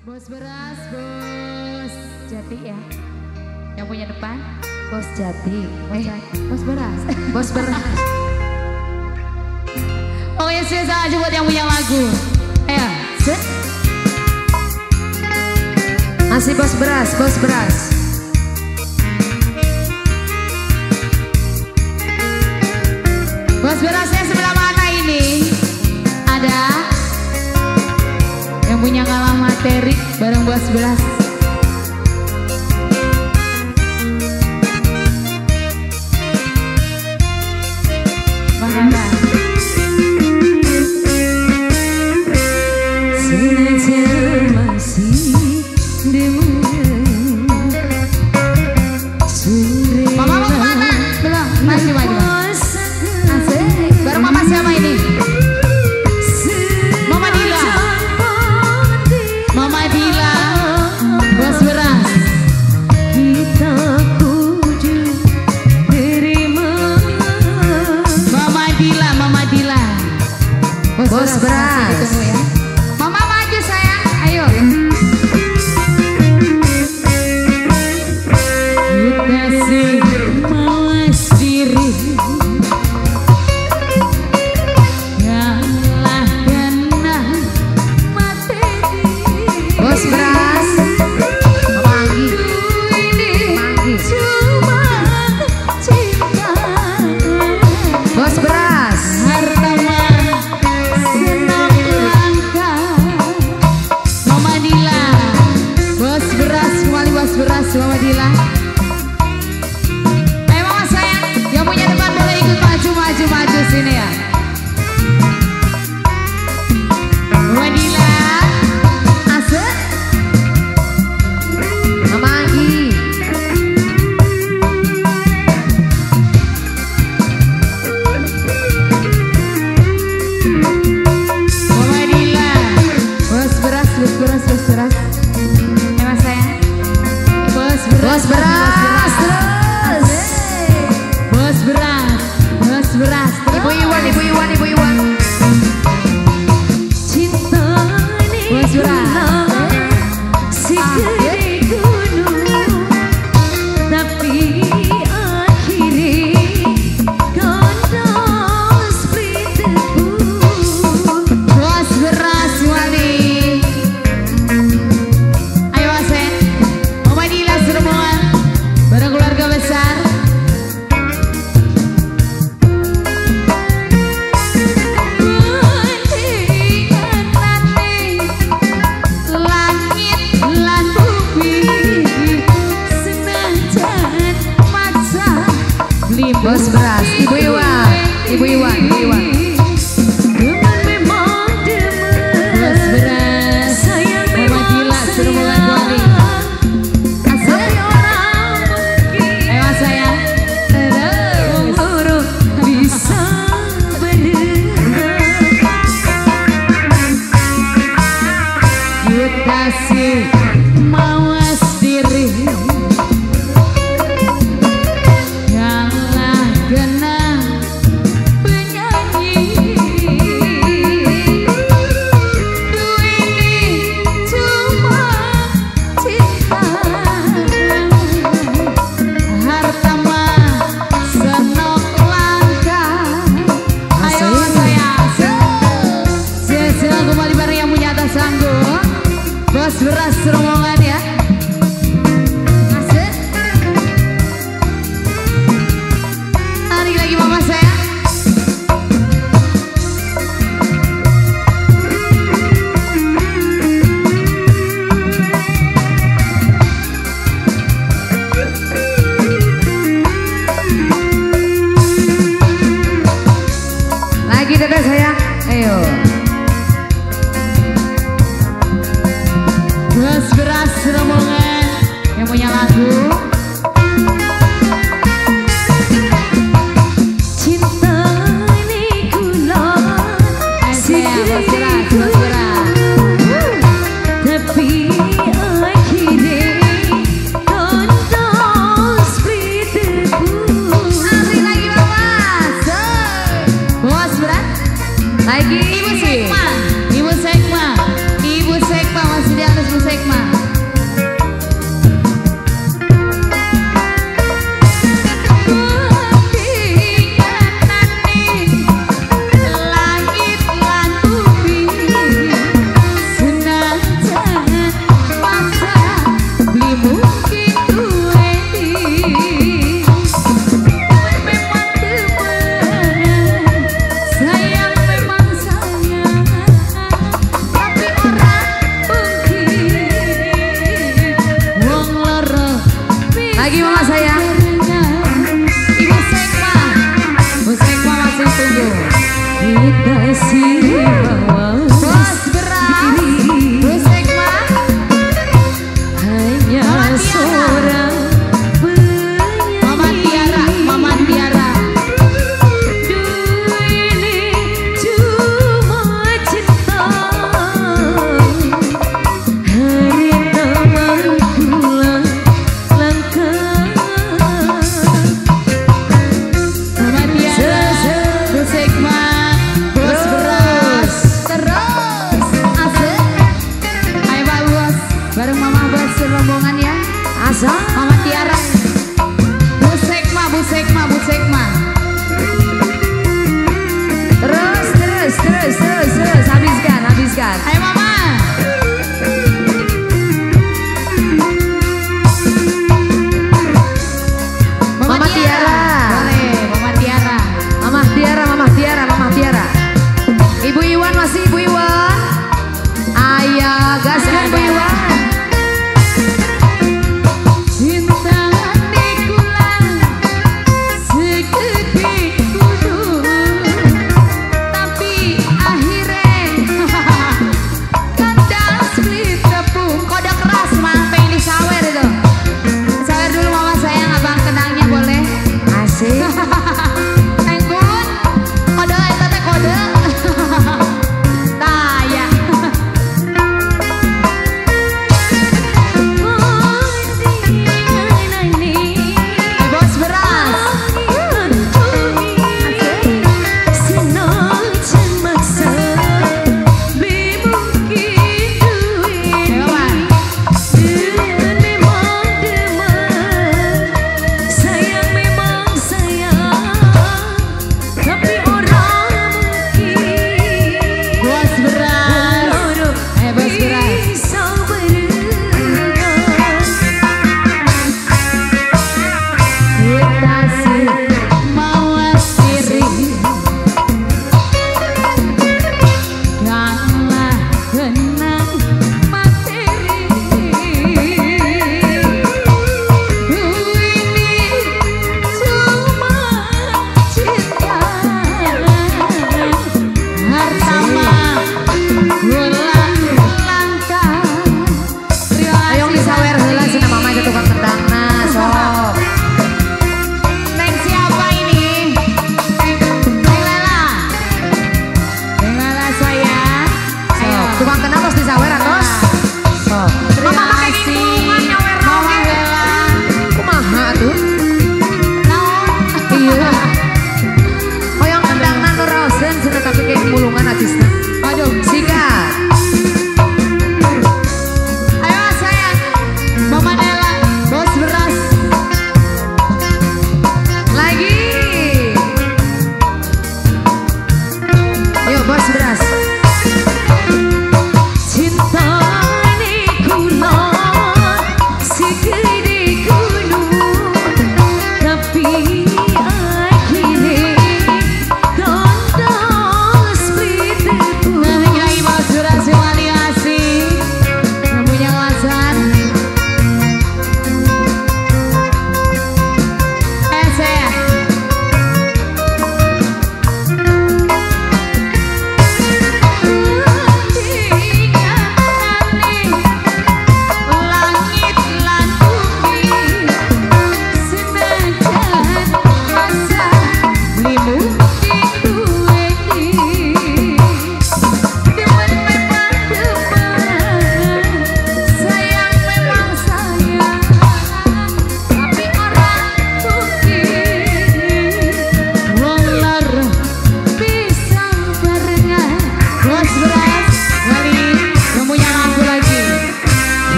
Bos beras, Bos Jati ya. Yang punya depan, Bos Jati. Bos, Bos beras. Bos beras. Pokoknya spesial aja buat yang punya lagu. Ayo, set. Masih Bos beras, Bos beras. Bos berasnya sebelah mana ini? Ada yang punya kalah materi bareng Bos beras. Bang. Mama mau kemana? Belum, masih maju. Asik. Bareng mama siapa ini? Mama Dila. Mama Dila. Bos beras. Mama Dila, Mama Dila. Bos beras. Ditunggu ya. Mama maju sayang, ayo. Kita sih mawas diri, ngalah kena materi. Bos beras. Mama Anggi. Ini Mama Anggi. cuma cinta. Bos beras. Harta mah senang langka. Mama Dila, Bos beras kembali, Bos beras Mama Dila. Ayo mama sayang, yang punya depan boleh ikut maju maju maju sini ya. Mama Dila, asik. Mama Anggi. Mama Dila, Bos beras, Bos beras, Bos beras. Ayo mas sayang, Bos beras, Bos beras terus. Bos beras, Bos beras. Ibu Iwan, Ibu Iwan, Ibu Iwan. Bos beras. Bos beras wali. Ayo Asen, Mama Dila semua, bareng keluarga besar. Langit lan bumi senajan maksa beli. Bos beras, Ibu Iwan, Ibu Iwan, Ibu Iwan. Bos beras, Mama Dila serumbungan wali. Asik. Ayo sayang. Terus. Kita sih mawas diri, ngalah kena penyanyi. Ini cuma cinta, harta mah senok langka. Ayo sayang, silakan kembali bareng yang punya atas sanggup. Bos beras rombongan ya. Asik. Tarik lagi mama saya. Lagi teteh sayang. Ayo. Bos beras rombongan. Mama Tiara. Bu Sekma, Bu Sekma, Bu Sekma. Terus, terus, terus, terus, terus. Habiskan, habiskan. Ayo Mama. Mama Tiara. Boleh, Mama Tiara. Mama Tiara, Mama Tiara, Mama Tiara. Ibu Iwan masih Ibu Iwan. Ayah, gaskan Bu Iwan.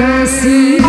Kasih.